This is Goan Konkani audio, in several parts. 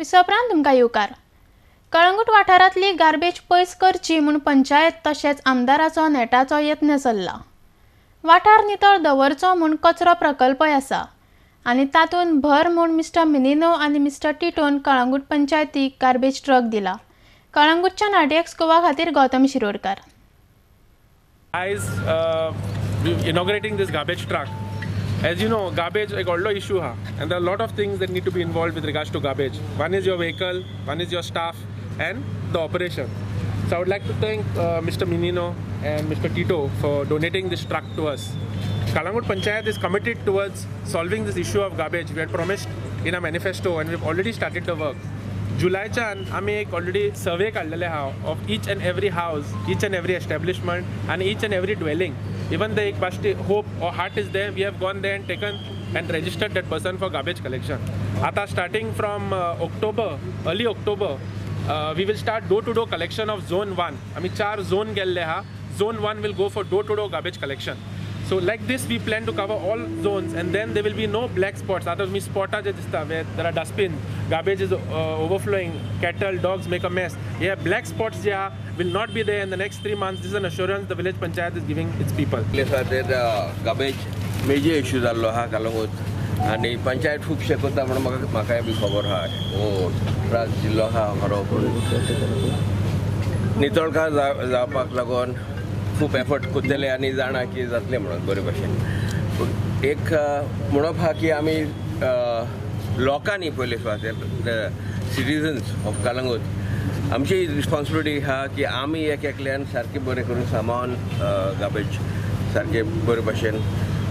विसवा उपरांत तुमकां येवकार. कळंगूट वाठारांतली गार्बेज पयस करची म्हूण पंचायत तशेंच आमदाराचो नेटाचो यत्न चल्ला. वाठार नितळ दवरचो म्हूण कचरो प्रकल्पय आसा आनी तातूंत भर म्हूण मिस्टर मिनिनो आनी मिस्टर टिटोन कळंगूट पंचायतीक गार्बेज ट्रक दिला. कळंगूटच्या आरटीएक्स गोवा खातीर गौतम शिरोडकर. आयज inaugurating this garbage truck. As you know, garbage एक व्हडलो issue हा and there are a lot of things that need to be involved with regards to garbage. One is your vehicle, one is your staff and the operation. So I would like to thank Mr. Minino and Mr. Tito for donating this truck to us. Calangute Panchayat is committed towards solving this issue of garbage. We had promised in our manifesto and we've already started the work. जुलायच्यान आमी एक ऑलरेडी सर्वे काडलेले आहा of each and every house, each and every establishment आनी each and every dwelling. Even the एक बाश्टी hope or heart is there, we have gone there and taken and registered that person for garbage collection. आता starting from October, early October, we will start door to door collection of zone 1. आमी चार झोन केल्ले आहा. Zone 1 will go for door to door garbage collection. So like this, we plan to cover all zones and then there will be no black spots. आता तुम्ही स्पॉटा जे दिसता where there are dustbin, garbage is overflowing, cattle, dogs make a mess. Yeah, black spots जे आहा will not be there in the next 3 months. This is an assurance the village panchayat is giving its people. खातीर गार्बेज मेजर इश्यू जाल्लो आहा कलंगूट आनी पंचायत खुबशे करता म्हणून म्हाकाय बी खबर आहा. हो त्रास दिल्लो आहा खरो, पूण नितळकार जावपाक लागून खूब एफर्ट करतले आनी जाणा की जातलें म्हणून बरे भशेन. पूण एक म्हणप आहा की आमी लोकांनी पयले सुवातेर, सिटीजन्स ऑफ कलंगूट, आमची रिस्पॉन्सिबिलिटी आहा की आमी एक एकल्यान सारकें बरें करून सामान गार्बेज सारकें बरे भशेन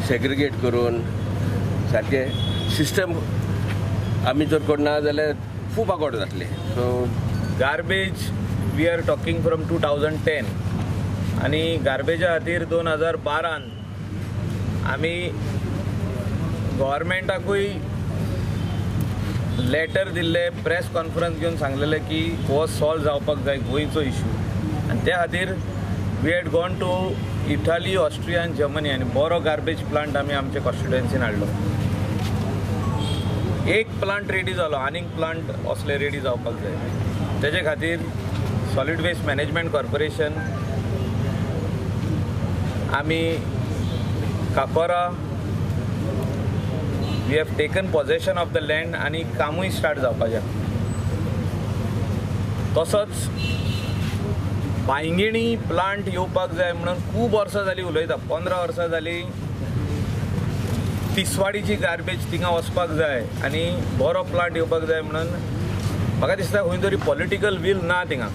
सेग्रिगेट करून सारकें सिस्टम आमी जर करना जाल्यार खूब आगोड जातली, so Garbage, we are talking from 2010 आनी गार्बेजा खातीर 2012न आमी गव्हर्मेंटाकूय लेटर दिल्ले, प्रेस कॉन्फरन्स घेवन सांगलेले की हो सॉल्व जावपाक जाय गोंयचो इशू. आनी त्या खातीर we had gone to Italy, Austria आनी जर्मनी आनी बरो गार्बेज प्लांट आमी आमच्या कॉन्स्टिट्युएन्सीन हाडलो. एक प्लांट रेडी जालो, आनीक प्लांट असले रेडी जावपाक जाय. तेजे खातीर सॉलीड वेस्ट मॅनेजमेंट कॉर्पोरेशन आमी काकोरा we have taken possession of the land आनी कामूय स्टार्ट जावपाचें. तसोच बांयगिणी प्लांट येवपाक जाय म्हणून खूब वर्सां जालीं उलयता. 15 वर्सां जालीं तिसवाडीची गार्बेज थिंगा वचपाक जाय आनी बरो प्लांट येवपाक जाय म्हणून. म्हाका दिसता खंय तरी पॉलिटिकल वील ना थिंगा.